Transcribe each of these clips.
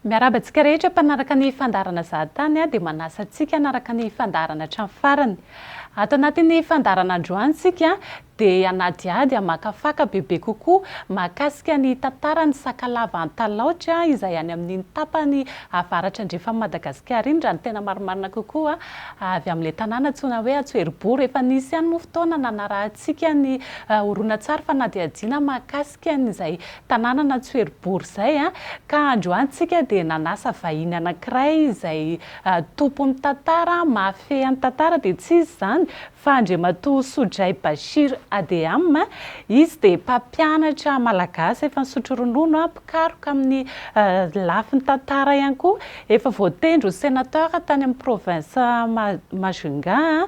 Miarahaba antsika rehetra mpanaraka ny fandaharana Zahatany dia manasa antsika hanaraka ny fandaharana hatramin'ny farany. Ato anatin'ny fandaharana androany isika dia hanadihady hamakafaka bebe kokoa mahakasika ny tantaran'ny Sakalava Antalaotra izay any amin'iny tapany avaratra andrefan'i Madagasikara iny raha ny tena marimarina kokoa avy amin'ilay tanàna antsoina hoe Antsoheriboro. Efa nisy ihany moa fotoana nanarahantsika ny horonantsary fanadihadiana mahakasika an'izay tanànan'Antsoheriboro izay ka androany tsika dia nanasa vahiny anankiray izay tompon'ny tantara, mahafehy ny tantara dia tsy iza izany fa Andriamatoa Sodray Bachir Adeam. Izy dia mpampianatra malagasy efa nisotro ronono, mpikaroka amin'ny lafiny tantara ihany koa, efa voatendry ho sénateur tany amin'ny province Majunga,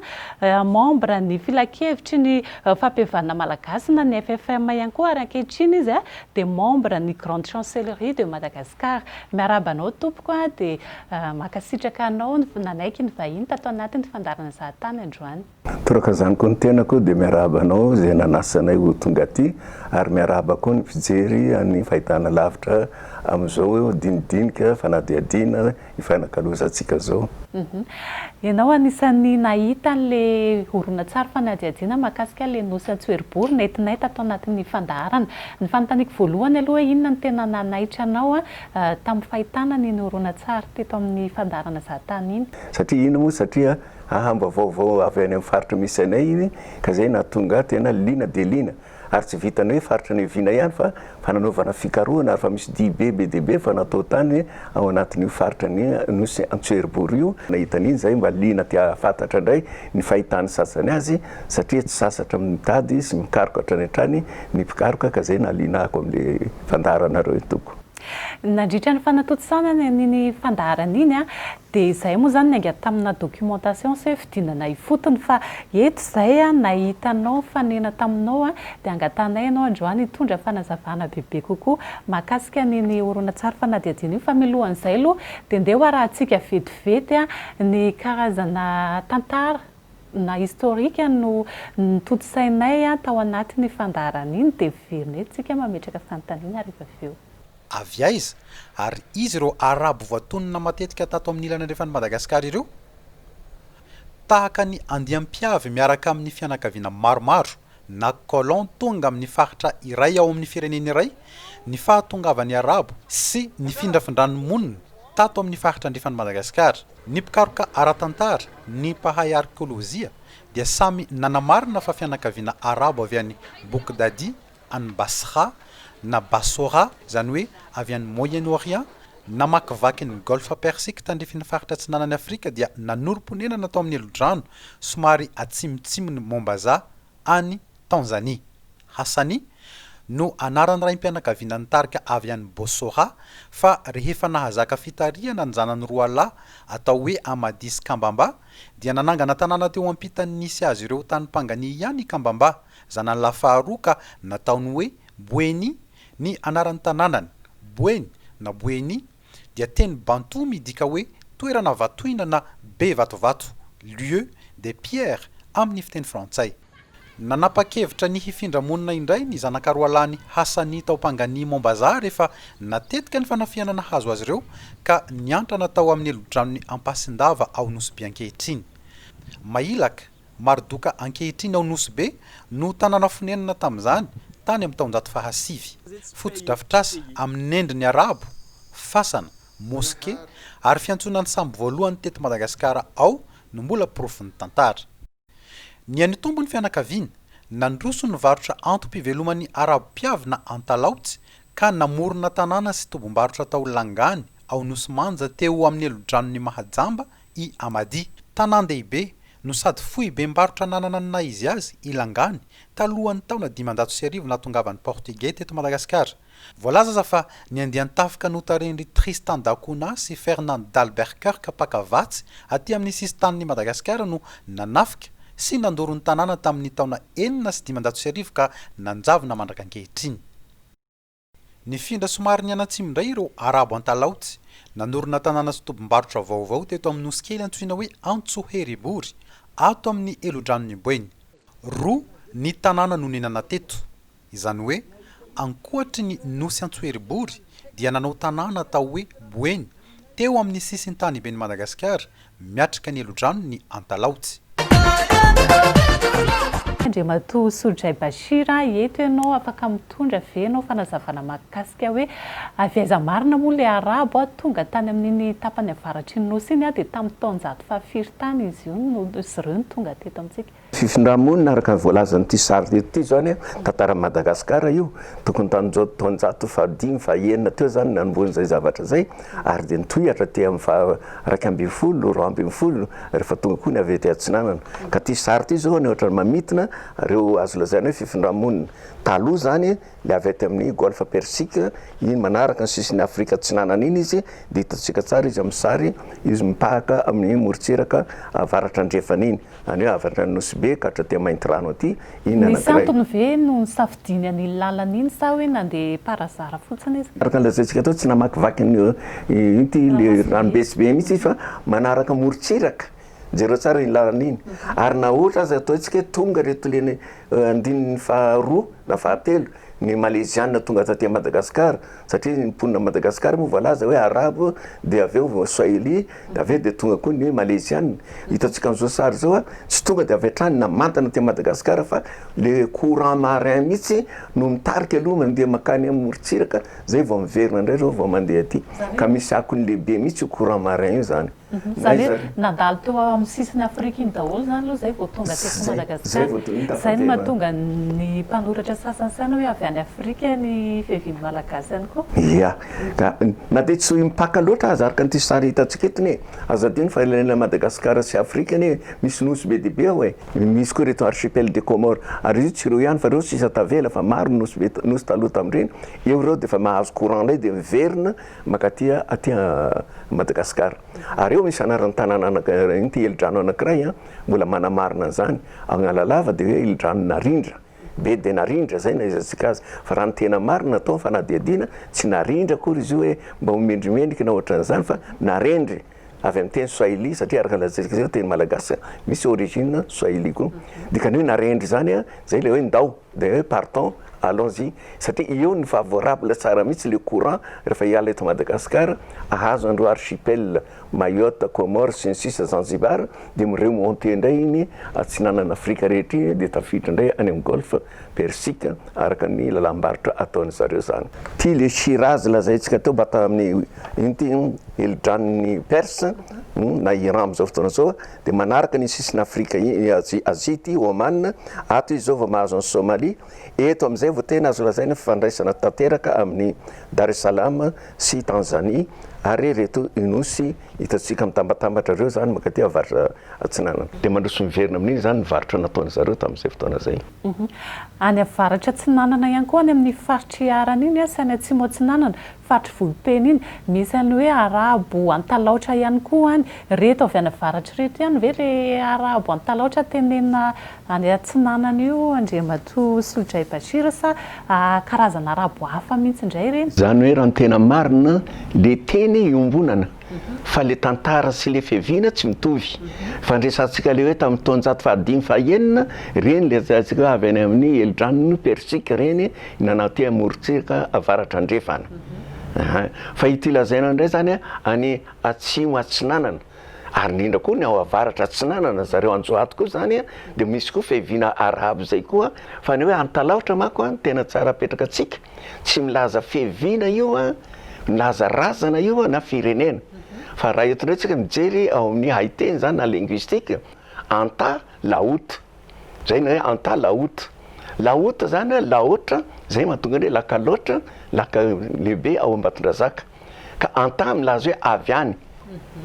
membre ny filankevitry ny fampihavanana malagasy na ny FFM ihany koa ary ankehitriny izy dia membre ny Grande Chancellerie de Madagascar. Miarahaba anao tompoko dia mankasitraka anao nanaiky ny vahiny tato anatin'ny fandaharana zahatany androany. Toraka izany koa ny tenako dia miarahaba anao izay nanasa anay ho tonga aty ary miarahaba koa ny mpijery an'ny fahitana lavitra amin'izao dinidinika fanadihadiana ifanakalozantsika izao. Ianao anisan'ny nahita an'ilay horonantsary fanadihadiana mahakasika ilay nosy Antsoheriboro nentinay tato anatin'ny fandaharana. Ny fanontaniako voalohany aloha hoe inona no tena nanaitra anao tamin'ny fahitana an'iny horonantsary teto amin'ny fandaharana Zahatany iny? Satria inona moa? Satria aha mba vaovao avy any amin'ny faritra misy anay iny ka izay nahatonga ahy tena liana dia liana. Ary tsy vitan'ny hoe faritra niaviana ihany fa fananaovana fikarohana ary fa misy dihibe be dia be efa natao tany ao anatin'io faritra ny nosy Antsoheriboro io. Nahita an'iny izahay mba liana te hahafantatra indray ny fahitan'ny sasany azy satria tsy sasatra mitady sy mikaroka hatrany hatrany ny mpikaroka ka izay nahaliana ahako amin'ilay fandaharanareo iny tompoko. Nandritra ny fanatontosana an'iny fandaharana iny dia izahay moa izany niainga tamina documentation sy hoe fidinana ifotony fa eto izay nahita anao nifanena taminao dia angatahanay ianao androany hitondra fanazavana bebe kokoa mahakasika an'iny horonantsary fanadihadiana iny fa milohan'izay aloha dia ndeha ho arahantsika vetivety ny karazana tantara na historique no notontosainay tao anatin'iny fandaharana iny dia miverina eto tsika mametraka fanontaniana rehefa avy eo. Avy aiza ary iza ireo Arabo voatonona matetika tato amin'ny ilany andrefan'i Madagasikara ireo? Tahaka ny andiam-piavy miaraka amin'ny fianakaviana maromaro na colon tonga amin'ny faritra iray ao amin'ny firenena iray ny fahatongavan'ny Arabo sy ny findrafindrany monina tato amin'ny faritra andrefan'i Madagasikara. Ny mpikaroka ara-tantara, ny mpahay arkeolojia dia samy nanamarina fa fianakaviana arabo avy any Bogdadi any Basra na Bassora, izany hoe avy any Moyen-Orient, namakivaky ny Golfe Persique tandrifin'ny faritra atsinanan'i Afrika dia nanorim-ponenana tao amin'ny helodrano somary atsimotsimon'i Mombasa any Tanzania. Hassani no anaran'ny raim-pianakaviana nitarika avy any Bossora fa rehefa nahazaka fitarihana ny zanany roalahy atao hoe Amadi sy Kambamba dia nanangana tanàna teo ampitan'ny nisy azy ireo tany Pangani ihany i Kambamba zanany lahy faharoa ka nataony hoe Boeny ny anaran'ny tanànany. Boeny na Boeni dia teny bantou midika hoe toerana vatoina na be vatovato, lieu des pierres amin'ny fiteny frantsay. Nanapa-kevitra ny hifindra monina indray ny zanaka roalahin'i Hassani tao Pangani Mombaza rehefa natetika ny fanafihana nahazo azy ireo ka niantrana tao amin'ny helodranon'i Ampasindava ao Nosy Be ankehitriny. Mahilaka, Mardoka ankehitriny ao Nosy Be no tanàna fonenana tamin'izany tany amin'ny taonjato fahasivy. Fotodrafitrasa amin'ny endriny arabo, fasana, moske ary fiantsoana ny sambo voalohany teto Madagasikara ao no mbola porofon'ny tantara. Niha-nitombo ny fianakaviana, nandroso ny varotra antom-piveloman'ny Arabo mpiavina Antalaotsy ka namorona tanàna sy tobim-barotra tao Langany ao Nosy Manja teo amin'ny helodranon'i Mahajamba i Amadi. Tanàn-dehibe no sady foibem-barotra nanana ny naha izy azy i Langany talohan'ny taona 1500 nahatongavan'ny Paortigey teto Madagasikara. Voalaza aza fa ny andian-tafika notarihin-dry Tristan da Cunha sy Fernand d'Albuquerque mpaka vatsy aty amin'ny sisin-tanin'i Madagasikara no nanafika sy nandoro ny tanàna tamin'ny taona 1506 ka nanjavona mandraka ankehitriny. Nifindra somary nianatsimo indray ireo Arabo Antalaotsy, nanorina tanàna sy tobim-barotra vaovao teto amin'ny nosy kely antsoina hoe Antsoheribory, ato amin'ny helodranon'i Boeny. Roa ny tanàna nonenana teto. Izany hoe, ankoatry ny Nosy Antsoheribory dia nanao tanàna atao hoe Boeny, teo amin'ny sisin-taniben'i Madagasikara, miatrika ny helodranon'i Antalaotsy. Andriamatoa Soljay Bashir a, eto ianao afaka mitondra ve ianao fanazavana mahakasika hoe avy aiza marina moa ilay arabo tonga tany amin'iny tapany avaratr'iny nosy iny dia tamin'ny taonjato fahafiry tany izy io no izy ireo no tonga teto amintsika? Fifindra-monina araka ny voalazan'ity sary eto ity izany, tantaran'i Madagasikara io, tokony tamin'izao taonjato fahadimy fahenina teo izany nanombohan'izay zavatra izay ary dia nitohy hatraty amin'ny faha 11, 12 rehefa tonga koa ny avy aty atsinanana. Ka ity sary ity izao ny ohatran'ny mamintina ireo azo lazaina hoe fifindra-monina taloha izany, ilay avy aty amin'ny Golfe Persique iny manaraka ny sisin'i Afrika atsinanana iny izy dia hitantsika tsara izy amin'ny sary, izy mipahaka amin'ny morontsiraka avaratra andrefana iny. Any hoe avy hatrany Nosy Be ka hatraty Maintirano aty, iny Nisy anankiray. antony ve no nisafidiany an'iny lalana iny sa hoe nandeha par hasard fotsiny izy? Araka ny lazaintsika teo, tsy namakivaky ny inty le ranobe sy be mihitsy izy fa manaraka morontsiraka. Jereo tsara iny lalana iny. Ary na ohatra aza ataontsika hoe tonga ireto le andininy faharoa na fahatelo, ny Maleziana tonga taty Madagascar, satria ny mponina Madagascar moa voalaza hoe arabo dia avy eo swahili dia avy eo dia tonga koa ny Maleziana. Hitantsika amin'izao sary izao a, tsy tonga dia avy hatrany namantana aty Madagascar fa le courant marin mihitsy no mitarika aloha mandeha mankany amin'ny morontsiraka zay vao miverina indray ireo vao mandeha aty. Ka misy akony lehibe mihitsy io courant marin io zany. Izany hoe nandalo teo amin'ny sisin'i Afrika iny daholo izany aloha izay vao tonga teto Madagasikara. Izay no mahatonga ny mpanoratra sasany saina hoe avy any Afrika ny fiavian'ny Malagasy ihany koa. Ia. Ka na dia tsy mipaka loatra aza araka an'ity sary hitantsika eto anie, aza adino fa elanelan'i Madagasikara sy Afrika anie misy nosy be dia be ao e. Misy koa ireto archipel des Comores. Ary izy io tsy ireo ihany fa ireo sisa tavela fa maro ny nosy be nosy taloha tamin'ireny. Eo ireo dia efa mahazo courant indray dia miverina mankaty aty Madagascar. Ary eo misy anaran'ny tanàna anaky inty helidrano anakiray an, mbola manamarina an'izany, ao Analalava dia hoe helidrano Narindra, be dia Narindra zay no ahaizantsika azy, fa raha ny tena marina atao ny fanadihadiana tsy Narindra akory izy io hoe mba ho mendrimendrika na ohatran'izany fa Narendry, avy amin'ny teny Swahili satria araka ny lazaintsika zay teny malagasy misy origine Swahili koa, dikany hoe Narendry izany an, zay ilay hoe ndao. Dia hoe partons, allons-y, satria eo ny favorable tsara mihitsy le courant rehefa hiala eto Madagascar ahazo an'ireo archipel Mayotte, Comores sy ny sisa Zanzibar dia mi-remonter indray iny atsinanana Afrika rehetra iny dia tafiditra indray any amin'ny golfe Persique araka ny lalam-barotra ataon'ny zareo zany. Ity le Shiraz lazaintsika teo mba tamin'ny ino ity helidranon'ny Perse na Iran amin'izao fotoana izao Dia manaraka ny sisin'i Afrika iny, Azia ity, Oman, ato izy izao vao mahazo an'i Somalia, eto amin'izay vao tena azo lazaina fifandraisana tanteraka amin'i Dar es Salaam sy Tanzania ary ireto Nosy hitantsika mitambatambatra ireo izany mankaty avaratra atsinanana. Dia mandroso miverina amin'iny izany ny varotra nataon'ny zareo tamin'izay fotoana izay. Any avaratra atsinanana ihany koa, any amin'ny faritr'i Harana iny sy any atsimo atsinanana, Faritry Vohipeno iny. Misy an'ny hoe Arabo Antalaotra ihany koa any. Ireto avy any avaratra ireto ihany ve ilay Arabo Antalaotra tenenina any atsinanana io Andriamatoa Solidray Bashir sa karazana Arabo hafa mihitsy indray ireny? Izany hoe raha ny tena marina le teny iombonana fa le tantara sy le fiaviana tsy mitovy. Fa ny resahantsika le hoe tamin'ny taonjato fahadimy fahenina ireny le resahantsika hoe avy any amin'ny helodranon'i Persika ireny nanao aty amorontsiraka avaratra andrefana. Fa ity lazaina indray zany any atsimo atsinanana ary indrindra koa ny ao avaratra atsinanana zareo Anjoato koa zany dia misy koa fiaviana arabo zay koa fa ny hoe Antalaotra manko an tena tsara apetraka antsika tsy milaza fiaviana io an milaza razana io na firenena fa raha eto indray tsika mijery ao amin'ny haiteny zany na linguistique anta laout Zay ny hoe anta laout. Laout zany hoe laotra, zay mahatonga ny hoe lakaloatra, laka lehibe ao Ambatondrazaka. Ka anta milaza hoe avy any.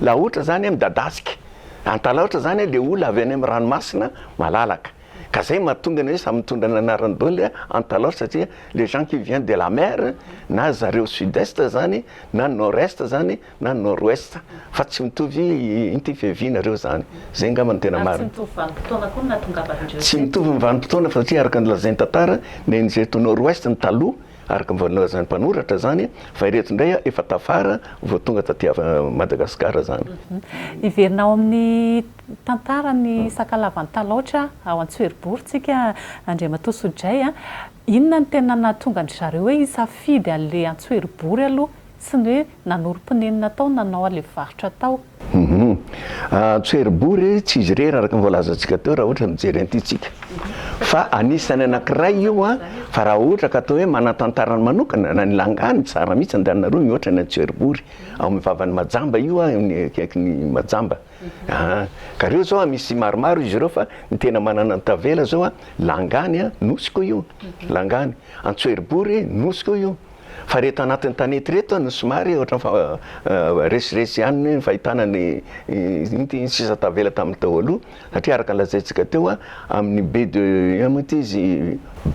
Laotra zany hoe midadasika. Antalaotra zany hoe le olona avy any amin'ny ranomasina malalaka. Ka zay mahatonga ny hoe samy mitondra ny anarany daholo le Antalaotra satria les gens qui vient de la mer na zareo sud est zany na nord est zany na nord ouest fa tsy mitovy inty fiaviana reo zany, zay ngamba no tena marina. Ary tsy mitovy vanim-potoana koa ny nahatongavan'ireo Tsy mitovy ny vanim-potoana fa satria araka ny lazain'ny tantara ny an'ireto nord ouest ny taloha araka ny lazain'ny mpanoratra zany fa ireto indray efa tafara vao tonga taty Madagascar zany. Hiverina ao amin'ny tantaran'ny Sakalava Antalaotra ao Antsohirobory tsika Andriamatoa Sodray a! Inona no tena nahatonga an-dry zareo hoe hisafidy an'ilay Antsohirobory aloha? sy ny hoe nanorim-ponenana tao, nanao an'ilay varotra tao. Hum. Tsoeribory tsy izy irery araka ny voalazantsika teo raha ohatra mijery an'ity tsika. Fa anisany anankiray io an, fa raha ohatra ka atao hoe manan-tantarany manokana na ny Langano tsara mihitsy andehananareo mihoatra ny Antsoeribory. Ao amin'ny vavan'i Majamba io an, eo akaikin'i Majamba. Aa. Ka reo zao an misy maromaro izy ireo fa ny tena manana ny tavela zao an, Langany an, nosy koa io, Langany. Antsoeribory, nosy koa io. Fa reto anatin'ny tanety reto no somary ohatran'ny fa resiresy ihany ny fahitana ny inty ny sisa tavela tamin'ny teo aloha satria araka ny lazaintsika teo amin'ny baie de inona moa ity izy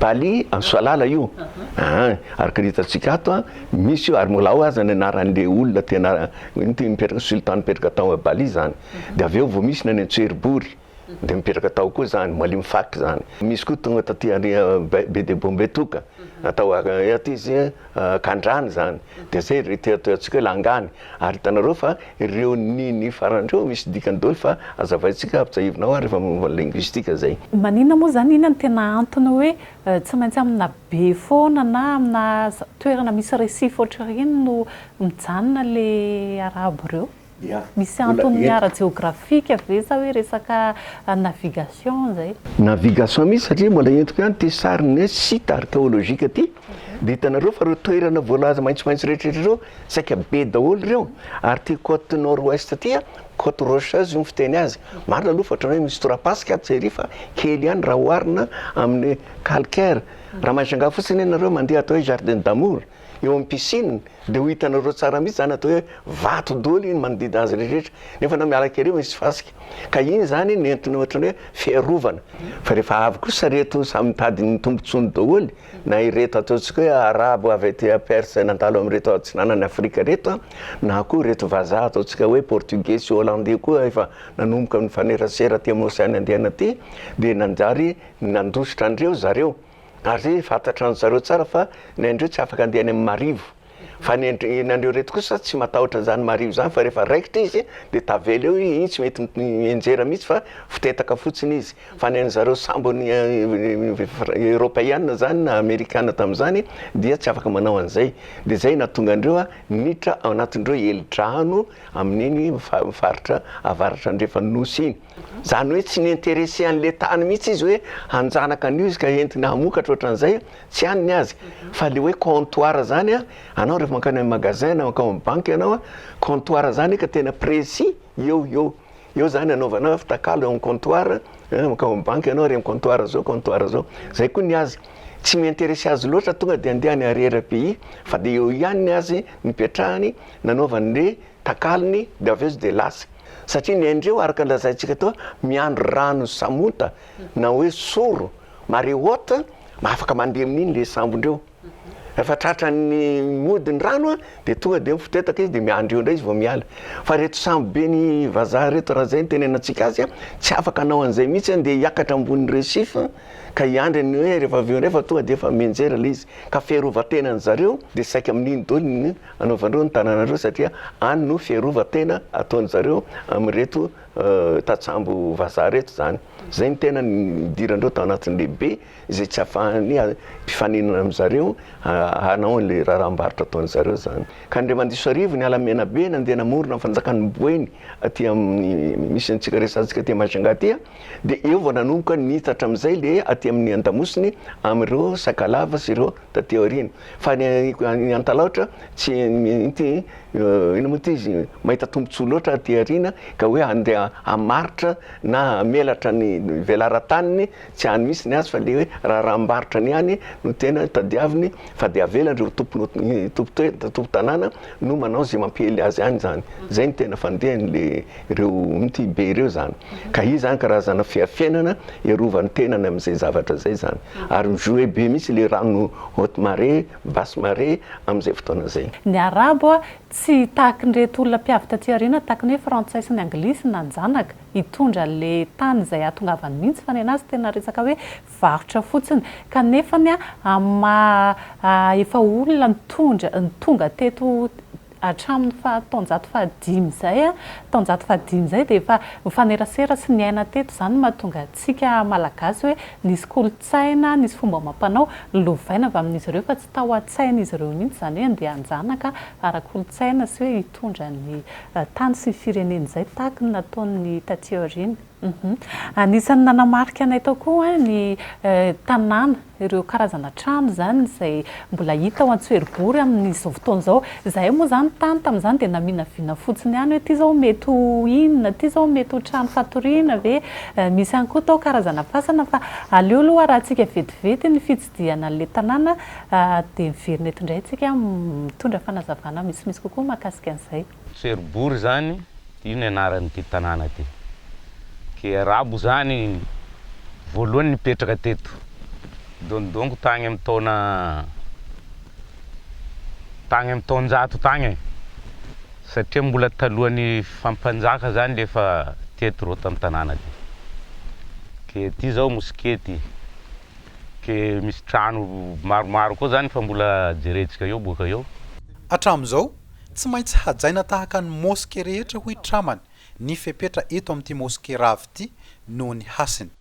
Bali Ansoalala io aa araka ny hitantsika ato misy io ary mbola ao aza ny anaran'le olona tena inty nipetraka sultan nipetraka tao Bali zany de avy eo vao misy ny any Antseribory Dia mipetraka tao koa izany, Mwalimu Faki izany. Misy koa tonga taty aoriana Baie de Bombetoka, atao aty izy Kandrany izany. Dia izay ry ty ataontsika hoe Langany. Ary hitanareo fa ireo ny ny farany ireo misy dikany daholo fa hazavaintsika ampitsahivinao aho rehefa momba ny linguistique izay. Maninona moa izany, inona no tena antony hoe tsy maintsy amina baie foana na amina toerana misy récif ohatr'ireny no mijanona ilay arabo ireo? Misy antony ara-jeografika ve sa hoe resaka navigation izay? Navigation mihitsy satria mbola entiko ihany ity sarin'ny hoe site archéologique ity dia hitanareo fa ireo toerana voalaza maitsomaitso rehetra ireo saika be daholo ireo ary ity côte nord ouest ity a, côte rocheuse io ny fiteny azy, marina aloha fa ohatran'ny hoe misy torapasika atsy ery fa kely ihany raha oharina amin'ny calcaire, raha Majunga fotsiny ianareo mandeha atao hoe jardin d'amour eo amin'ny piscine dia ho hitanareo tsara mihitsy izany atao hoe vato daholo iny manodidina azy rehetra nefa anao miala kely eo misy fasika ka iny izany nentina ohatran'ny hoe fiarovana fa rehefa avy kosa reto samy mitady ny tombotsoany daholo na ireto ataontsika hoe arabo avy aty Perse nandalo amin'ireto atsinanan'i Afrika ireto na koa ireto vazaha ataontsika hoe portugais sy hollandais koa efa nanomboka nifanerasera aty amin'ny oseana Indiana aty dia nanjary nandositra an'ireo zareo. Ary fantatran zareo tsara fa ny andreo tsy afaka andeha any amin'ny marivo. Fa ny ny andreo reto kosa tsy matahotra an'izany marivo izany fa rehefa raikitra izy dia tavela eo iny tsy mety mianjera mihitsy fa fitetaka fotsiny izy. Fa ny an'zareo sambon'ny eoropeana zany na amerikana tamin'izany dia tsy afaka manao an'izay. Dia izay nahatonga andreo niditra ao anatin'ireo heli-drano amin'iny faritra avaratra andrefan'ny nosy iny. Zany hoe tsy ni-interesser an'le tany mihitsy izy hoe hanjanaka an'io izy ka entiny hamokatra ohatran'izay, tsy any ny azy. Fa le hoe comptoir zany an, anao rehefa mankany amin'ny magasin na mankao amin'ny banky ianao an, comptoir zany ka tena précis eo eo. Eo zany anaovana fitakalo eo amin'ny comptoir, mankao amin'ny banky ianao ary amin'ny comptoir zao, comptoir zao. Zay koa ny azy. Tsy mi-interesser azy loatra tonga de andeha any arrière pays fa de eo ihany ny azy nipetrahany nanaovany le takalony de avy eo izy de lasa. Satria ny ain-dreo araka ny lazaintsika teo miandry rano samonta na hoe soro, marée haute, afaka mandeha amin'iny le sambon-dreo. Rehefa tratran'ny mody ny rano dia tonga dia mifotetaka izy dia miandry eo indray izy vao miala. Fa ireto sambo be ny vazaha ireto raha izay no tenenantsika azy tsy afaka hanao an'izay mihitsy andeha hiakatra ambonin'ny récif ka hiandry ny hoe rehefa avy eo indray fa tonga dia efa mianjera ilay izy. Ka fiarovan-tenan'ny zareo dia saika amin'iny daholo ny anaovandreo ny tanànareo satria any no fiarovan-tena ataon-jareo amin'ireto tantsambo vazaha ireto izany. Izay no tena nidirandreo tao anatin'ny lehibe izay tsy ahafahan'ny mpifaninana amin-jareo hanao an'ilay raharaham-barotra ataon-jareo izany. Ka Andriamandisoarivo niala Menabe nandeha namorona ny fanjakan'ny Boeny aty amin'ny misy antsika resahantsika aty Majunga aty dia eo vao nanomboka nitatra amin'izay le aty amin'ny andamosiny amin'ireo Sakalava sy ireo taty aoriana. Fa ny ny Antalaotra tsy inty inona moa ity izy mahita tombontsoa loatra aty aoriana ka hoe handeha hamaritra na hamelatra ny velaran-taniny tsy any mihitsy ny azy fa le hoe raharaham-barotra ny any no tena tadiaviny fa dia avela ireo tompon' tompon-toe tompon-tanàna no manao izay mampiely azy any izany. Izay no tena fandehan'le ireo inty be ireo izany. Ka io izany karazana fiafenana hiarovany tenany amin'izay zavatra izay izany. Ary mi-jouer be mihitsy le rano haute marée, basse marée amin'izay fotoana izay. Ny arabo tsy tahakin'ireto olona mpiavy taty aoriana tahaky ny hoe frantsay sy ny anglisy nanjanaka hitondra an'le tany izay hahatongavany mihitsy fa ny anazy tena resaka hoe varotra fotsiny kanefany amin'ny maha efa olona nitondra tonga teto. hatramin'ny faha taonjato fahadimy izay, taonjato fahadimy izay dia efa nifanerasera sy niaina teto, izany no mahatonga antsika Malagasy hoe nisy kolontsaina, nisy fomba amam-panao nolovaina avy amin'izy ireo fa tsy tao an-tsain'izy ireo mihitsy izany hoe andeha hanjanaka ara-kolontsaina sy hoe hitondra ny tany sy ny firenena izay tahaka ny nataon'ny taty aoriana. Anisan'ny nanamarika anay tao koa ny tanàna, ireo karazana trano izany izay mbola hita ao Antsoeribory amin'izao fotoana izao. Izahay moa izany tany tamin'izany dia naminavina fotsiny ihany hoe ity izao mety ho inona, ity izao mety ho trano fatoriana ve? Misy ihany koa tao karazana fasana fa aleo aloha arahantsika vetivety ny fitsidihana an'ilay tanàna dia miverina eto indray isika mitondra fanazavana misimisy kokoa mahakasika an'izay. Tserobory zany io ny anaran'ity tanàna ty. Ke arabo zany voalohany nipetraka teto. Donidoniko tagny amin'ny taona tagny amin'ny taonjato tagny e. Satria mbola talohan'ny fampanjaka zany le efa teto reo tam tanàna ty. Ke ty zao moske ty. Ke misy trano maromaro koa zany fa mbola jerentsika eo boaka eo. Hatramin'izao, Tsy maintsy hajaina tahaka ny moske rehetra hoy Tramany ny fepetra eto amin'ity moske rava ity noho ny hasiny.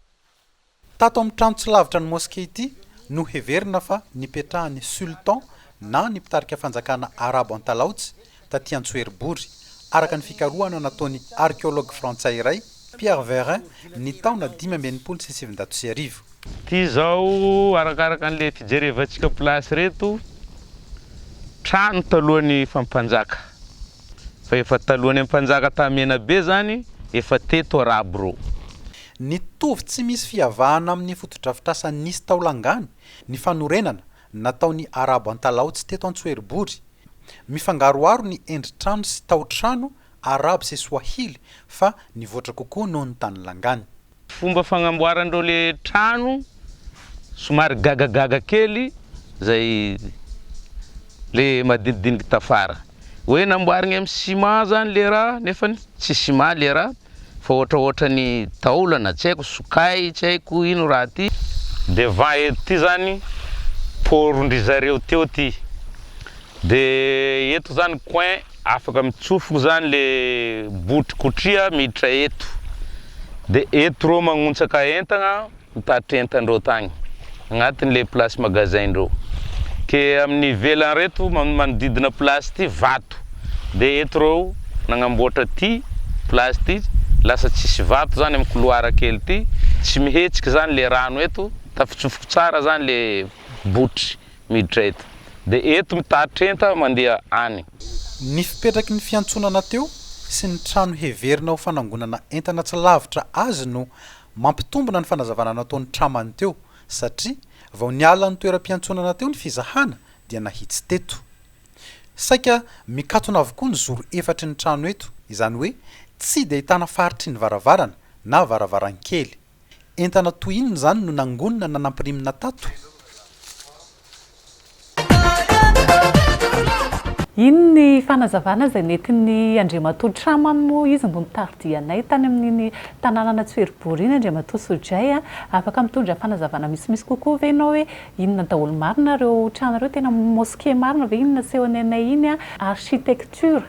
Tato amin'ny trano tsy lavitra ny moske ity no heverina fa nipetrahan'ny Sultan na ny mpitarika fanjakana Arabo Antalaotsy taty Antsoeribory, araka ny fikarohana nataon'ny arkeology frantsay iray, Pierre Verin, ny taona 1965. Ty zao arakaraka anle fijerevantsika place reto, trano talohan'ny fampanjaka fa efa talohan'ny ampanjaka ta Menabe zany efa teto arabo reo. Nitovy tsy misy fiavahana amin'ny fotodrafitrasa nisy tao Langany ny fanorenana nataon'ny Arabo Antalaotsy teto Antsoeribory. Mifangaroharo ny endri-trano sy tao-trano Arabo sy Swahili fa nivoatra kokoa noho ny tany Langany. Fomba fagnamboarandreo le trano somary gagagaga kely zay le madinidiniky tafara. Hoe namboarigny amy ciment zany le raha nefany tsy ciment le raha fa ohatraohatrany taolana tsy haiko sokay tsy haiko ino raha ty. Devant eto ty zany port-ndry zareo teo ty. De eto zany coin afaka mitsofoko zany le botry kotria miditra eto de eto reo magnontsaka entagna mitatitra entandreo tagny agnatiny le place magasin ndreo ke amin'ny ivelany reto manodidina place ty vato de eto reo nagnamboatra ty place ty lasa tsisy vato zany amy couloir kely ty tsy mihetsiky zany le rano eto tafitsofoko tsara zany le botry miditra eto dia eto mitatitra enta mandeha any. Ny fipetraky ny fiantsonana teo sy ny trano heverina ho fanangonana entana tsy lavitra azy no mampitombina ny fanazavana nataon'ny Tramany teo satria vao niala ny toeram-piantsonana teo ny fizahana dia nahitsy teto. Saika mikatona avokoa ny zoro efatry ny trano eto, izany hoe tsy dia ahitana faritry ny varavarana na varavaran-kely. Entana toy inona izany no nangonina na nampirimina tato? Iny ny fanazavana izay nentin'ny Andriamatoa Tramany moa izy no nitari-dia anay tany amin'iny tanànan'Antsoeribory iny Andriamatoa Sojay a! Afaka mitondra fanazavana misimisy kokoa ve ianao hoe inona daholo marina ireo trano ireo? Tena mosquée marina ve iny nasehony anay iny a? Architecture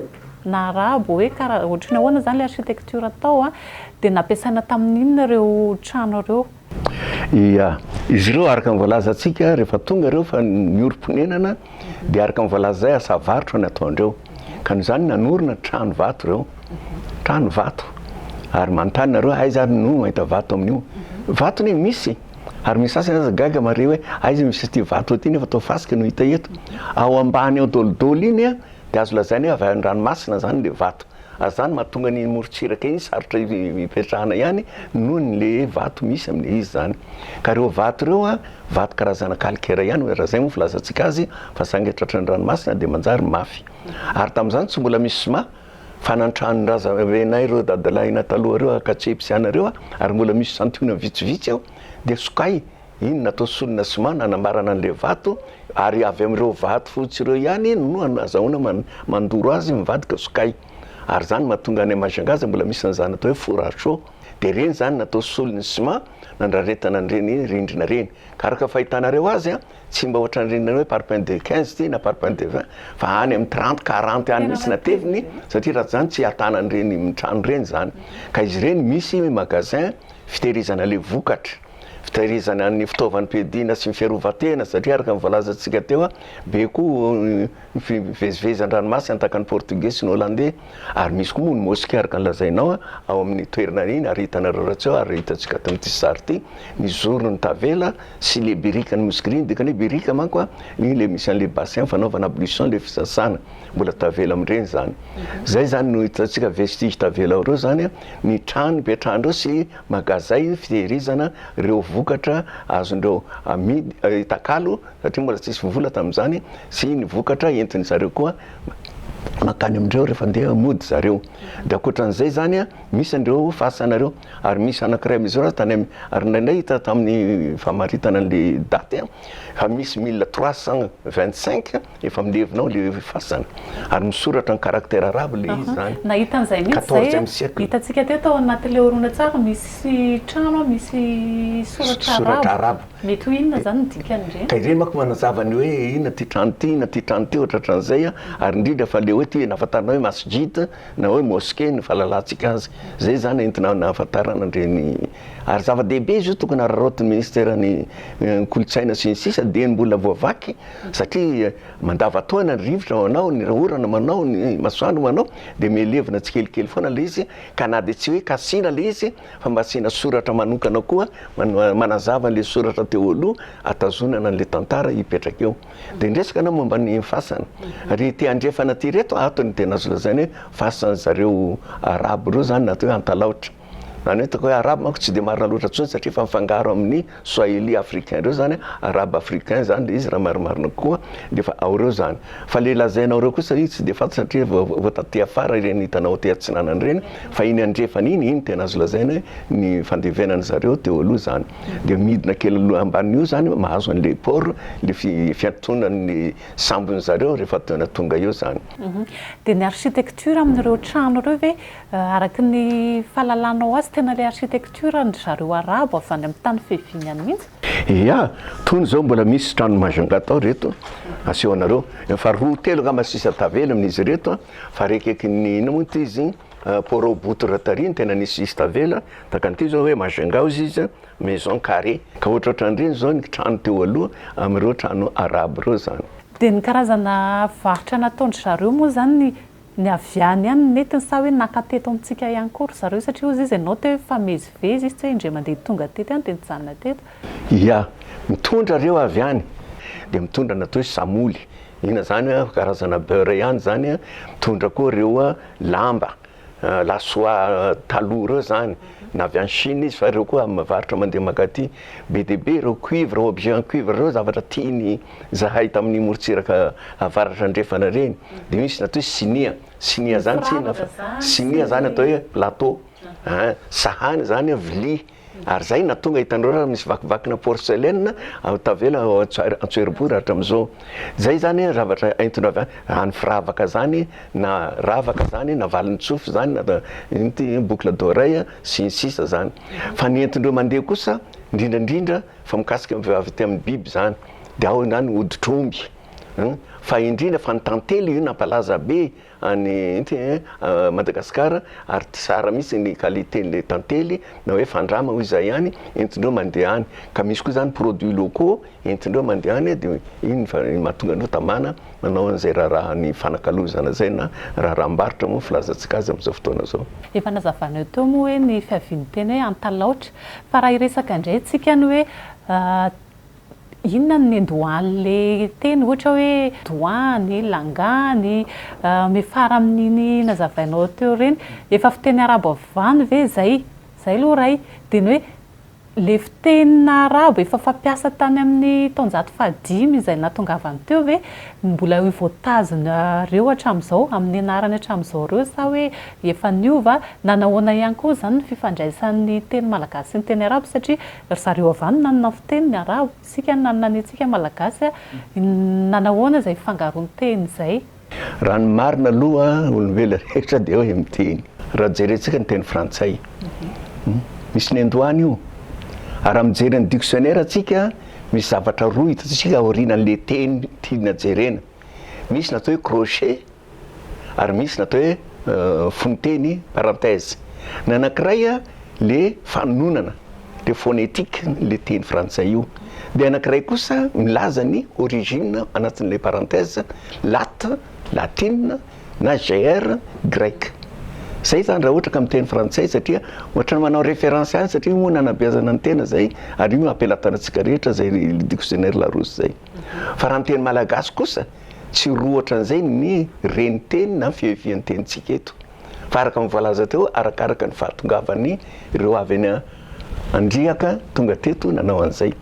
na arabo hoe kara ohatry ny ahoana izany ilay architecture tao a? Dia nampiasaina tamin'ny inona ireo trano ireo? Ia. Izy ireo araka ny voalazantsika rehefa tonga ireo fa niorim-ponenana dia araka ny voalaza izay asa varotra no ataondreo. Ka noho izany nanorina trano vato ireo. Trano vato. Ary manontany nareo aiza ary no mahita vato amin'io. Vato anie misy. Ary misy sasany aza gaga mahare hoe aiza misy ity vato ity nefa toa fasika no hita eto. Ao ambany ao dolidoly iny dia azo lazaina hoe avy any an-dranomasina izany ilay vato. Ary izany mahatonga an'iny morontsiraka iny sarotra ipetrahana ihany noho ny le vato misy amin'ilay izy izany. Ka ireo vato ireo an, vato karazana calcaire ihany, raha izay moa filazantsika azy, fa saingy tratran'ny ranomasina dia manjary mafy. Ary tamin'izany tsy mbola misy ciment, fa nantrano ny razambenay ireo dadalahinay taloha ireo, Akatsepy sy ana ireo, ary mbola misy santionany vitsivitsy ao, dia sokay. Iny natao solona ciment nanambarana an'ilay vato ary avy amin'ireo vato fotsy ireo ihany no azahoana mandoro azy mivadika sokay. Ary izany mahatonga any Majunga aza mbola misy an'izany atao hoe four à chaud. Dia ireny izany natao solon'ny ciment nandraretana an'ireny rindrina ireny. Ka araka ny fahitanareo azy an, tsy mba ohatran'ireny hoe parpaing de 15 ity na parpaing de 20 fa any amin'ny 30, 40 any mihitsy nateviny satria raha tsy izany tsy ahatana an'ireny trano ireny izany. Ka izy ireny misy magasin fitehirizana ilay vokatra, fitehirizana ny fitaovam-piadiana sy ny fiarovan-tena satria araka ny voalazantsika teo be koa ny fivezivezy an-dranomasina tahaka ny portugais sy ny hollandais ary misy koa moa ny mosquée araka ny lazainao ao amin'ny toerana iny ary hitanareo raha tsy ao ary hitantsika ato amin'ity sary ity ny zorony tavela sy le biriky ny mosquée iny dikany hoe biriky manko iny le misy an'le bassin fanaovana ablution le fisasana mbola tavela amin'ireny zany zay zany no hitantsika vestige tavela ao ireo zany ny trano ipetrahan'ireo sy magazay fitehirizana ireo vokatra azondreo amidy takalo satria mbola tsisy vola tamin'izany sy ny vokatra entin zareo koa mankany amindreo rehefa andeha mody zareo de ankoatran'izay zany a misy an'ireo fasana ireo ary misy anankiray amin'izy ireo tany ary indraindray hita tamin'ny famaritana an'le daty a fa misy 1325 efa milevina ao le fasana ary misoratra ny caractère arabe le izy zany. Nahita an'izay mihitsy zay Quatorzième siècle. Hitantsika teo tao anatin'ilay horonantsary misy trano misy soratra Soratra arabo. arabo. Mety ho inona izany ny dikan'ireny? Ka ireny manko manazava ny hoe inona ity trano ity, inona ity trano ity, ohatrohatran'izay a, ary indrindra fa le hoe ity nahafantarana hoe masjid na hoe mosquée ny fahalalantsika azy. Zay zany entina nahafantarana an'ireny ary zava-dehibe izy io tokony hararaotin'ny ministeran'ny kolontsaina sy ny sisa dieny mbola voavaky satria mandavantaona ny rivotra manao, ny orana manao, ny masoandro manao dia mihelevina tsikelikely foana ilay izy ka na dia tsy hoe kasina ilay izy fa mba asiana soratra manokana koa manazava an'ilay soratra teo aloha atazonana an'ilay tantara hipetraka eo. Dia niresaka anao momba ny fasana. Ry ety andrefana aty ireto ato ny tena azo lazaina hoe fasan'ny zareo arabo ireo izany na atao hoe antalaotra. Izany hoe hitako hoe arabo manko tsy dia marina loatra intsony satria efa mifangaro amin'ny swahili africain ireo izany, arabe africain izany ilay izy raha marimarina kokoa dia efa ao ireo izany. Fa ilay lazainao ireo kosa iny tsy dia fantatra satria vao taty afara ireny hitanao aty atsinanana ireny fa iny andrefana iny, iny tena azo lazaina hoe ny fandevenana zareo teo aloha izany. Dia midina kely aloha ambanin'io izany mahazo an'ilay port, ilay fiantsonan'ny sambon'ny zareo rehefa tonga eo izany. Dia ny architecture amin'ireo trano ireo ve Araka ny fahalalanao azy, tena ilay architecture an-dry zareo arabo avy any amin'ny tany fiaviany any mihitsy? Ia, tony izao mbola misy trano Majunga tao ireto, aseho anareo. Efa roa telo angamba sisa tavela amin'izy ireto an, fa rekekin'ny inona moa ity izy iny, Port-au-Boutre tary no tena nisy sisa tavela, tahaka an'ity izao hoe Majunga hozy izy an, maison carrée. Ka ohatrohatran'ireny izao ny trano teo aloha amin'ireo trano arabo ireo izany. Dia ny karazana varotra nataon-dry zareo moa izany ny Ny avy any ihany no nentiny sa hoe naka teto amintsika ihany koa ry zareo satria hozy izy ianao teo hoe mifamezivezy izy tsy hoe indray mandeha tonga teto ihany dia nijanona teto. Ia, mitondra reo avy any dia mitondra ny atao hoe samoly, inona zany an, karazana beurre ihany zany an, mitondra koa reo lamba, la soie taloha reo zany, na avy any Chine izy fa reo koa mivarotra mandeha mankaty, be dia be reo cuivre, objet en cuivre reo zavatra tiany Zahay tamin'ny morontsiraka avaratra andrefana ireny dia misy ny atao hoe sinia, sinia zany tsy inona fa sinia zany atao hoe plateau an, sahana zany an vilia ary zay no nahatonga hitanareo raha misy vakivakina porcelaine ao tavela ao Antsohirobory hatramin'izao, zay zany an zavatra entina avy any, raha ny firavaka zany na ravaka zany na valin-tsofy zany na ino ty boucle d'oreille sy ny sisa zany, fa ny entindreo mandeha kosa indrindra indrindra Fa mikasika ny vehivavy aty amin'ny biby izany dia ao izany hoditr'omby an, fa indrindra fa ny tantely io nampalaza be an'i inty Madagascar ary tsara mihitsy ny qualité-n'ilay tantely na hoe fandrama hoy izahay any, entindreo mandeha any, ka misy koa izany produits locaux entindreo mandeha any dia iny no mahatonga an'ireo tamana manao an'izay raharaha ny fanakalozana izay na raharaham-barotra moa filazantsika azy amin'izao fotoana izao. Efa nazavainao teo moa hoe ny fiavian'ny teny hoe Antalaotra Fa raha hiresaka indray tsika ny hoe inona no nendohan'le teny ohatra hoe doany, langany, miafara amin'iny nazavainao teo ireny, efa fiteny arabo avy any ve izay? Izay aloha iray. Dia ny hoe le fitenina arabo efa fampiasa tany amin'ny taonjato fahadimy izay nahatongavany teo ve mbola io voatazonareo hatramin'izao amin'ny anarany hatramin'izao ireo sa hoe efa niova? Nanahoana ihany koa izany ny fifandraisan'ny teny malagasy sy ny teny arabo satria ry zareo avy any nanana ny fiteniny arabo, isika nanana ny antsika malagasy, nanahoana izay fifangaroan-teny izay? Raha ny marina aloha olombelona rehetra dia hoe miteny. Raha jerentsika ny teny frantsay. Misy nendohana io. Ary raha mijery ny dictionnaire tsika, misy zavatra roa hitantsika aorianan'le teny tiana jerena. Misy ny atao hoe crochet ary misy ny atao hoe fononteny, parenthèse. Ny anankiray le fanononana, le phonétique le teny frantsay io. Dia anankiray kosa milaza ny origine anatin'ilay parenthèse, lat, latine, na GR, grec. Zay zany raha ohatra ka miteny frantsay satria ohatran'ny manao référence ihany satria io moa nanabeazana ny tena zay ary io ampelatanantsika rehetra zay dictionnaire Larousse zay. Fa raha miteny malagasy kosa tsy roa ohatran'izay ny reniteny na fiavian-tenintsika eto. Fa araka ny voalaza teo arakaraka ny fahatongavan'ny ireo avy any Andriaka tonga teto nanao an'izay.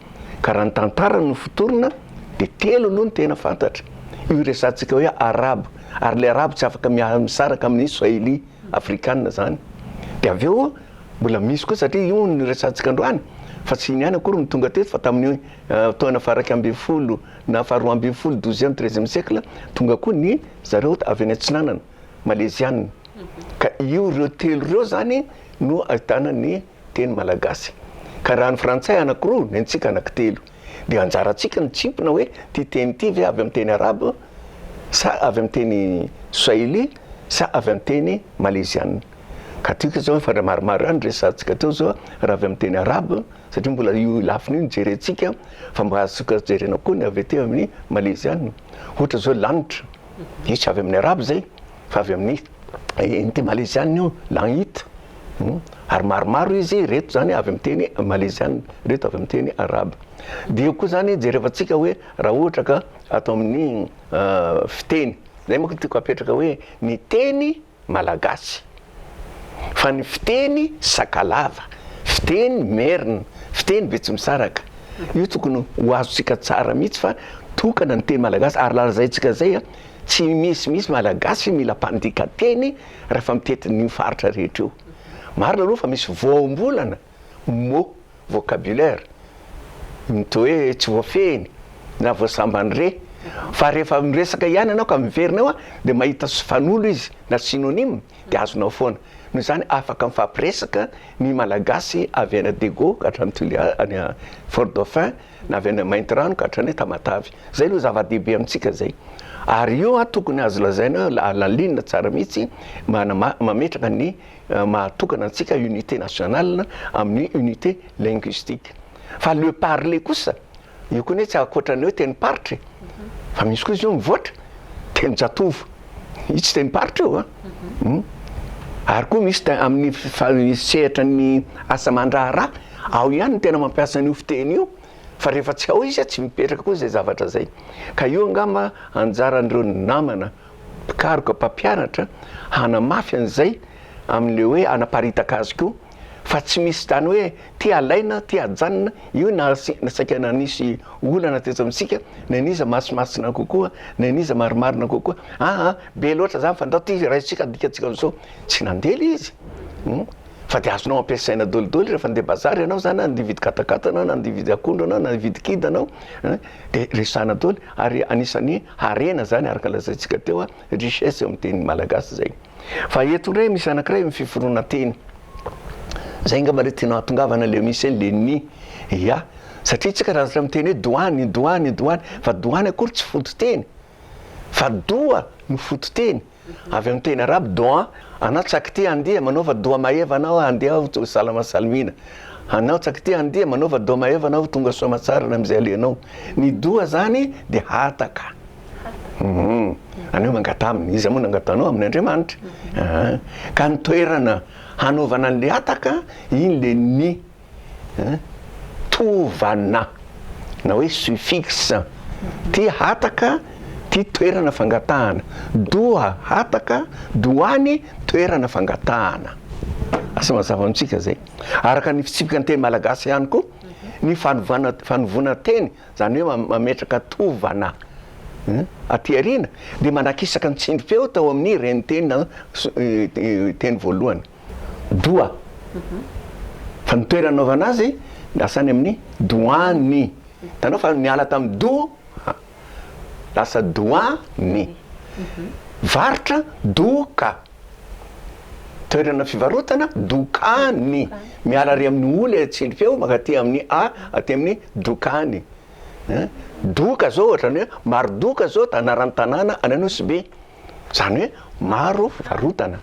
Ka raha ny tantara no fotorina dia telo aloha no tena fantatra. Io resahantsika hoe arabo, ary ilay arabo tsy afaka misaraka amin'ny swahili afrikana izany. Dia avy eo mbola misy koa satria io no resahantsika androany fa tsy iny ihany akory no tonga teto fa tamin'ny taona faha 11 na faha 12, douzième, treizième siècle, tonga koa ny zareo avy any atsinanana, maleziana. Ka io ireo telo ireo izany no ahitana ny teny malagasy. Ka raha ny frantsay anakiroa, ny antsika anankitelo. Dia anjarantsika ny tsimpona hoe ity teny ity ve avy amin'ny teny arabo sa avy amin'ny teny swahili sa avy amin'ny teny maleziana. Ka tiako izao efa maromaro ihany resahantsika teo izao raha avy amin'ny teny arabo satria mbola io lafiny io no jerentsika fa mba azontsika jerena koa ny avy aty amin'ny maleziana. Ohatra izao lanitra, io tsy avy amin'ny arabo izay fa avy amin'ny ity maleziana io, langit. Ary maromaro izy ireto zany avy amin'ny teny maleziana, ireto avy amin'ny teny arabo. Dia eo koa zany jerevantsika hoe raha ohatra ka ato amin'ny fiteny, zay manko tiako apetraka hoe ny teny malagasy fa ny fiteny sakalava, fiteny merina, fiteny betsimisaraka, io tokony ho azontsika tsara mihitsy fa tokana ny teny malagasy ary lazaintsika zay tsy misy misy malagasy mila mpandika teny rehefa mitety an'io faritra rehetra io. Marina aloha fa misy voambolana, mots, vocabulaire, mety hoe tsy voafehiny na voasambany re, fa rehefa miresaka ihany ianao ka miverina eo dia mahita fanolo izy na synonyme dia azonao foana. Noho izany afaka mifampiresaka ny Malagasy avy any Diego ka hatrany Tuléar, any Fort Dauphin, na avy any Maintirano ka hatrany Tamatave. Zay aloha zava-dehibe amintsika zay. Ary io an tokony azo lazaina hoe alalinina tsara mihitsy mametraka ny maha tokana antsika unité nationale amin'ny unité linguistique. Fa le parler kosa, io koa anie tsy ankoatran'ny hoe tenim-paritra e. Fa misy koa izy io mivoatra, tenin-jatovo. Io tsy tenim-paritra io an. Ary koa misy amin'ny sehatra ny asa aman-draharaha, ao ihany no tena mampiasa an'io fiteny io. Fa rehefa tsy ao izy tsy mipetraka koa izay zavatra izay. Ka io angamba anjaran'ireo namana mpikaroka mpampianatra hanamafy an'izay amin'ilay hoe hanaparitaka azy koa fa tsy misy izany hoe ty alaina ty ajanona, io na saika nanisy olana teto amintsika na an'iza masimasina kokoa na an'iza marimarina kokoa, aa be loatra izany fa ndao ty raisintsika adikantsika amin'izao, tsy nandeha ilay izy. Fa dia azonao ampiasaina dolidoly rehefa andeha bazary ianao zany, andeha hividy katakata anao, na andeha hividy akondro anao, na hividy kida anao, dia resahana daholo ary anisan'ny harena zany araka lazaintsika teo a, richesse eo amin'ny teny malagasy zay. Fa eto indray misy anankiray amin'ny fiforonan-teny, zay angamba le tianao hahatongavana le misy hoe le ny, ya, satria tsika raha zatra miteny hoe doany, doany, doany, fa doany akory tsy fototeny fa doha no fototeny. Avy amin'ny teny arabo doa, anao tsakity andia manaova doa maeva anao andeha ho salama salimina. Anao tsakity andia manaova doa maeva anao tonga soamatsara any amin'izay alehanao. Ny doa zany dia hataka. Any hoe mangataha aminy, iza moa no angatahanao? Amin' Andriamanitra. Ka ny toerana hanaovana an'le hataka, iny le ny. Tovana na hoe suffixe, ty hataka ty toerana fangatahana, doha hataka, doany toerana fangatahana. Asa mazava amintsika zay. Araka ny fitsipika ny teny malagasy ihany koa, ny fanovana fanovona teny, zany hoe mametraka tovana aty aoriana dia manakisaka ny tsindrim-peo tao amin'ny reniteny na teny voalohany. Doha. Fa ny toerana anaovana azy lasa any amin'ny doany. Hitanao fa niala tamin'ny doha lasa doany. Varotra doka. Toerana fivarotana, dokany. Miala ary amin'ny o le tsindrim-peo mankaty amin'ny a aty amin'ny dokany. Doka zao ohatran'ny hoe Marodoka zao anaran'ny tanàna any Anosibe. Zany hoe maro fivarotana.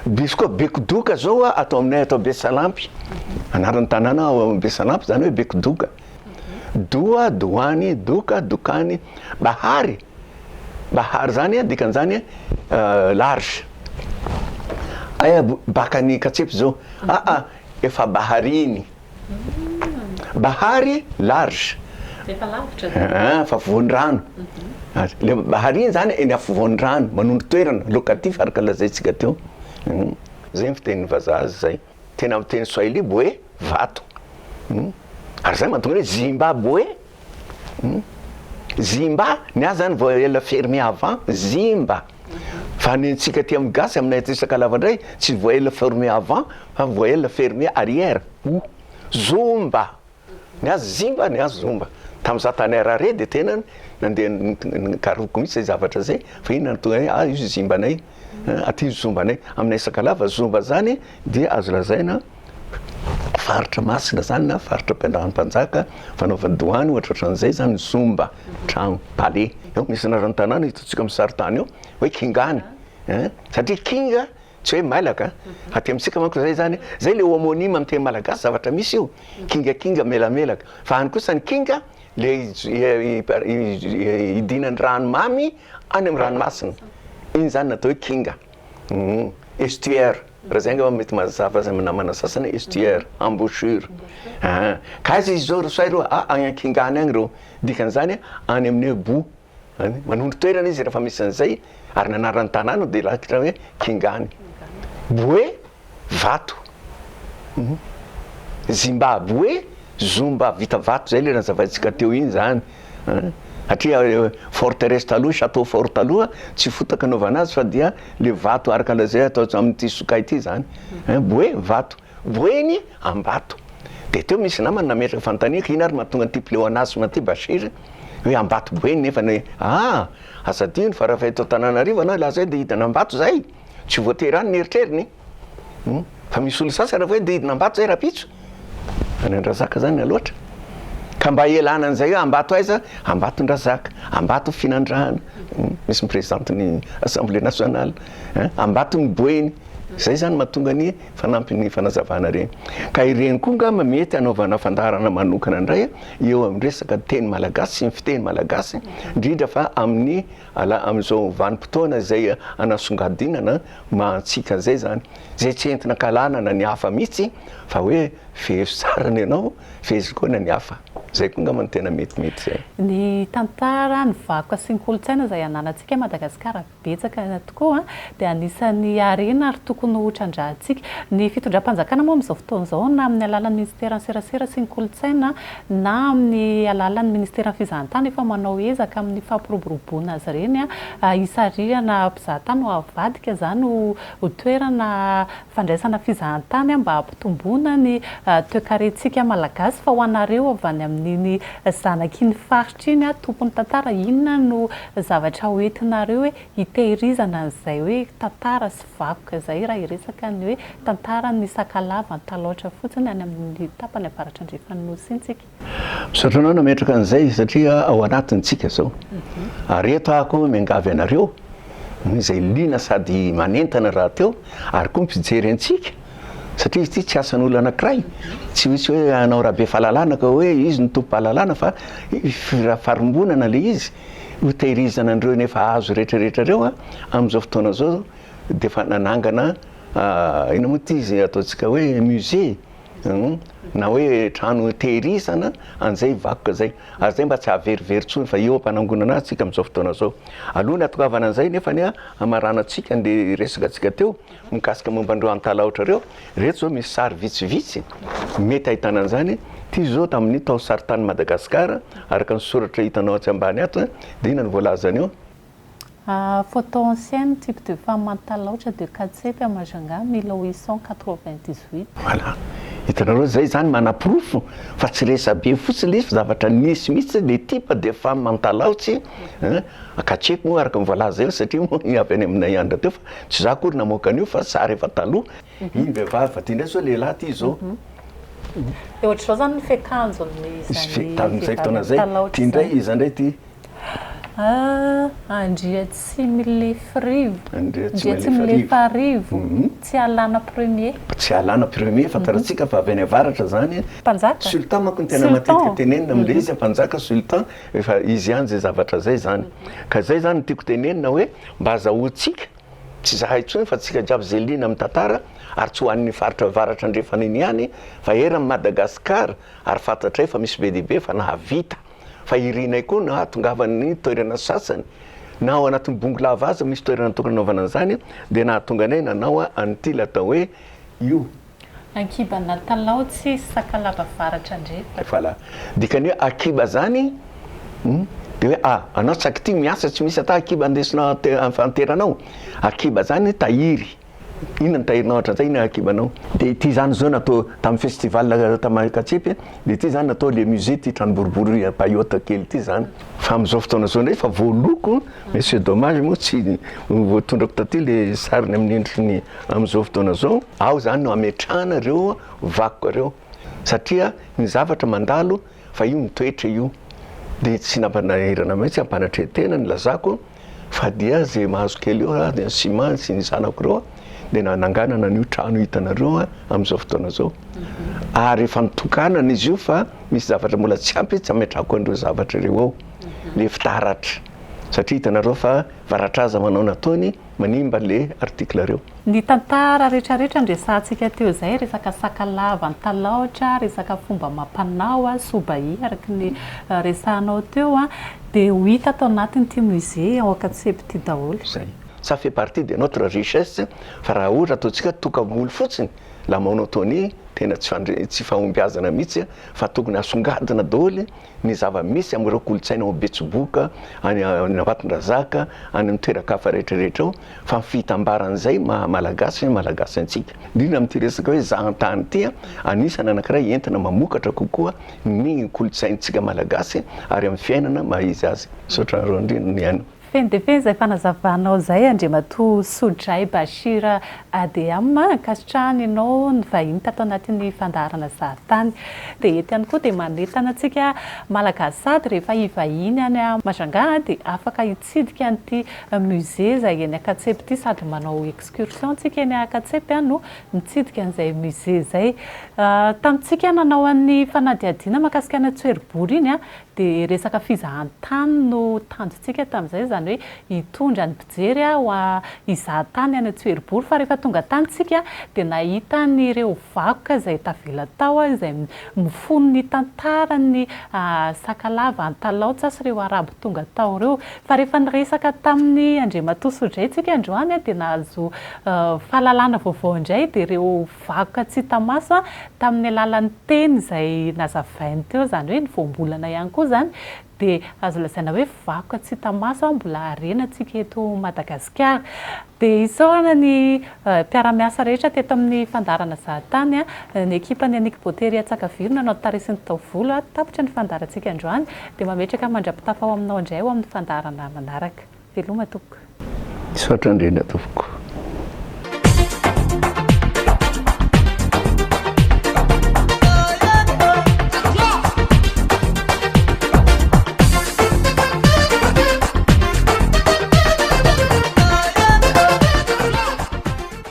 Misy koa Bekodoka zao ato aminay ato Besalampy. Anaran'ny tanàna ao Besalampy zany hoe Bekodoka. Doha, doany, doka, dokany. Bahary, bahary zany dikan'izany large. Aya bakan'i Katsepy zao, aa efa bahariny. Bahary large. Efa lavitra zany. Aa fa afovoan'ny rano. Le bahariny zany eny afovoan'ny rano, manondro toerana, locatif araka lazaintsika teo. Zay ny fitenin'ny vazaha azy zay. Tena amin'ny teny swahili boe, vato. Ary zay mahatonga ny hoe Zimbabwe. Zimba, ny azy zany voyelle fermée avant, zimba. Fa ny antsika aty amin'ny gasy, aminay aty Sakalava indray, tsy voyelle fermée avant fa voyelle fermée arrière, o. Zomba. Ny azy zimba, ny azy zomba. Tamin'izaho tany Harare dia tena nandeha nikarohiko mihitsy izay zavatra izay, fa inona no tonga hoe ah io zimbanay, aty zombanay. Aminay Sakalava, zomba zany dia azo lazaina faritra masina zany na faritra mpiandrano mpanjaka fanaovana doany ohatra ohatran'izay zany zomba tragno palais eo misy anaran'ny tanàna hitantsika amin'ny sarintany eo hoe kingany hein satria kinga tsy hoe mailaka aty amintsika manko zay zany zay le homonyme amin'ny teny malagasy zavatra misy io kingakinga melamelaka fa any kosa ny kinga le idinan'ny rano mamy any amin'ny ranomasina iny zany natao hoe kinga Estuaire, raha zay angamba mety mazava azy amin'ny namana sasany, estuaire, embouchure. Aa, ka aiza izy zao ry soa ireo? Ah, any Ankingany agny ireo. Dikan'izany any amin'ny hoe boa. Any, manondro toerana izy rehefa misy an'izay, ary ny anaran'ny tanàna dia lakitra hoe Kingany. Boe, vato. Zimbabwe, zomba vita vato, zay le nazavaintsika teo iny zany. Satria forteresse taloha, chateau fort taloha, tsy fotaka anaovana azy fa dia le vato araka ilay atao amin'ity sokay ity zany. Boe, vato. Boeny, Ambato. Dia teo misy namana nametraka fanontaniana, inona ary mahatonga an'ity pléonasme ity Bachir, hoe Ambato Boeny nefa ny hoe, ah! Aza adino fa raha eto Antananarivo anao hilaza hoe dia hidina Ambato zahay. Tsy voatery any ny eritreriny. Fa misy olona sasany raha vao hoe ndeha hidina Ambato zay rahampitso, any Andrazaka zany aloatra. Ka mba hialana an'izay hoe Ambato aiza? Ambatondrazaka, Ambato Finandrahana, misy ny présidente-n'ny Assemblée nationale, Ambaton'ny Boeny. Zay zany mahatonga ny fanampin'ny fanazavana ireny. Ka ireny koa angamba mety hanaovana fandaharana manokana indray eo amin'ny resaka teny malagasy sy ny fiteny malagasy, indrindra fa amin'ny ala amin'izao vanim-potoana izay anasongadinana maha antsika izay izany, izay tsy entina ankahalanana ny hafa mihitsy fa hoe fehezo tsara ny anao, fehezo koa ny an'ny hafa. Izay koa angamba no tena metimety izay. Ny tantara, ny vakoka sy ny kolontsaina izay ananantsika Madagasikara betsaka tokoa dia anisan'ny harena ary tokony ho trandrahantsika. Ny fitondram-panjakana moa amin'izao fotoana izao na amin'ny alalan'ny minisiteran'ny serasera sy ny kolontsaina na amin'ny alalan'ny minisiteran'ny fizahantany efa manao ezaka amin'ny fampiroboroboana azy ireny hisarihana mpizahatany ho avadika izany ho toerana fandraisana fizahantany mba hampitomboana ny toekarentsika Malagasy fa ho anareo avy any amin'iny zanak'iny faritra iny tompon'ny tantara inona no zavatra ho entinareo hoe hitehirizana an'izay hoe tantara sy vakoka izay raha hiresaka ny hoe tantaran'ny Sakalava Antalaotra fotsiny any amin'ny tapany avaratra andrefan'ny Nosy iny tsika. Misaotra anao nametraka an'izay satria ao anatiny tsika zao. Ary eto aho koa miangavy anareo izay liana sady manentana rahateo ary koa mpijery antsika satria izy ity tsy asan'olona anankiray, tsy misy hoe hanao rabe fahalalana ka hoe izy no tompom-pahalalana fa farimbonana le izy, ho tehirizana an'ireo nefa azo rehetrarehetra ireo amin'izao fotoana izao dia efa nanangana inona moa ity izy ataontsika hoe musée na hoe trano tehirizana an'izay vakoka izay ary izay mba tsy hahaverivery intsony fa eo am-panangonana azy tsika amin'izao fotoana izao. Aloha ny hahatongavana an'izay nefa anie hamaranantsika an'le resaka antsika teo mikasika momba an'ireo Antalaotra ireo, ireto izao misy sary vitsivitsy mety ahitana an'izany, ity izao tamin'ny tao saritanin'i Madagasikara araka ny soratra hitanao atsy ambany ato dia inona no voalazany eo? Photo ancienne, type de femme Antalaotra de Katsepy à Majunga, 1898. Voilà. Hitanareo zay zany manaporofo fa tsy resabe fotsiny le izy fa zavatra nisy mihitsy le type de femme Antalaotsy an, Ankatseky moa araka ny voalaza eo satria moa avy any aminay any rahateo fa tsy za akory namoaka an'io fa sary efa taloha. Iny vehivavy fa ty ndray zao lehilahy ty zao. Dia ohatr'izao zany ny fiakanjon'izany Tamin'izay fotoana zay. Ty ndray iza ndray ty? Andriatsimilefrivo. Andriatsimilefarivo. Tsialana premier. Tsialana premier, fantarantsika fa avy any avaratra zany. Mpanjaka. Sultan manko no tena matetika tenenina amin'ilay izy, mpanjaka, sultan, efa izy ihany zay zavatra zay zany. Ka zay zany no tiako tenenina hoe mba azahoantsika, tsy zahay intsony fa tsika jiaby zay liana amin'ny tantara, ary tsy ho an'ny faritra avaratra andrefana iny ihany fa eran'i Madagascar, ary fantatray fa misy be dia be fa nahavita. Fa irinay koa ny hahatongavan'ny toerana sasany na ao anatin'ny Bongolava aza misy toerana tokony hanaovana an'izany dia nahatonga anay nanao an'ity ilay atao hoe io. Ankiba Natalao tsy Sakalava Avaratra Andrefana. Voilà. Dikany hoe akiba zany dia hoe ah anao tsaky ty miasa tsy misy atao akiba andesinao anteranao. Akiba zany tahiry. Inona no tahirinao hatran'izay, inona akibanao? Dia ity izany izao natao tamin'ny festival Tamakatsepe, dia ity izany natao le musée ity trano boribory paillote kely ity izany. Fa amin'izao fotoana izao indray efa voaloko, mais c'est dommage moa tsy voatondrako taty le sariny amin'ny endriky ny amin'izao fotoana izao. Ao izany no ametrahana ireo vakoka ireo satria ny zavatra mandalo fa io mitoetra io. Dia tsy nampanahirana mihitsy, ampanatrehan-tena ny lazako. Fa dia ze mahazo kely eo aho dia ny ciment sy ny zanako ireo dia nananganana an'io trano hitanareo amin'izao fotoana izao. Ary efa nitokanana izy io fa misy zavatra mbola tsy ampy tsy ametrahako an'ireo zavatra ireo ao. Le fitaratra. Satria hitanareo fa varatraza manao ny ataony manimba le article ireo. Ny tantara retraretra niresahantsika teo izay, resaka sakalava antalaotra, resaka fomba amam-panao, sobahi araka ny resahanao teo, dia ho hita ato anatin'ity musée ao Ankatsepy ity daholo. Izay. Ça fait partie de notre richesse fa raha ohatra ataontsika tokam-boly fotsiny, la monotonie, tena tsy fandre- tsy fahombiazana mihitsy fa tokony asongadina daholo ny zava-misy amin'ireo kolontsaina ao Betsiboka, any Ambatondrazaka, any amin'ny toeran-kafa rehetra rehetra ao, fa ny fitambaran'izay maha Malagasy ny Malagasy antsika. Indrindra amin'ity resaka hoe zahantany ity, anisany anankiray entina mamokatra kokoa ny kolontsaintsika Malagasy ary amin'ny fiainana maha izy azy. Misaotra anareo indrindra nihaino. Feno dia feno izay fanazavanao izay Andriamatoa Sodray Bachir Adeam. Ankasitrahana ianao nivahiny tato anatin'ny fandaharana Zahatany. Dia eto ihany koa dia manentana antsika Malagasy sady rehefa hivahiny any Majunga dia afaka hitsidika an'ity musée izay eny Ankatsepy ity sady manao excursion tsika eny Ankatsepy no mitsidika an'izay musée izay. Tamintsika nanao an'ny fanadihadiana mahakasika an'i Antsoeribory iny Dia resaka fizahan-tany no tanjontsika tamin'izay, izany hoe hitondra ny mpijery ho hizaha tany any Antsoeribory. Fa rehefa tonga tany isika dia nahita an'ireo vakoka izay tavela tao, izay mifono ny tantaran'ny Sakalava Antalaotsa sy ireo Arabo tonga tao ireo. Fa rehefa niresaka tamin'i Andriamatoa Sodray isika androany dia nahazo fahalalana vaovao indray, dia ireo Vakoka tsy hita maso tamin'ny alalan'ny teny izay nazavainy teo, izany hoe ny voambolana ihany koa izany dia azo lazaina hoe vakoka tsy hita maso mbola harenantsika eto Madagasikara. Dia isaorana ny mpiara-miasa rehetra teto amin'ny fandaharana Zahatany, ny ekipan'ny Annick Beauté Antsakaviro nanao tarehy sy ny taovolo. Tapitra ny fandaharantsika androany dia mametraka mandra-pitafa ho aminao indray ho amin'ny fandaharana manaraka. Veloma tompoko. Misaotra indrindra tompoko.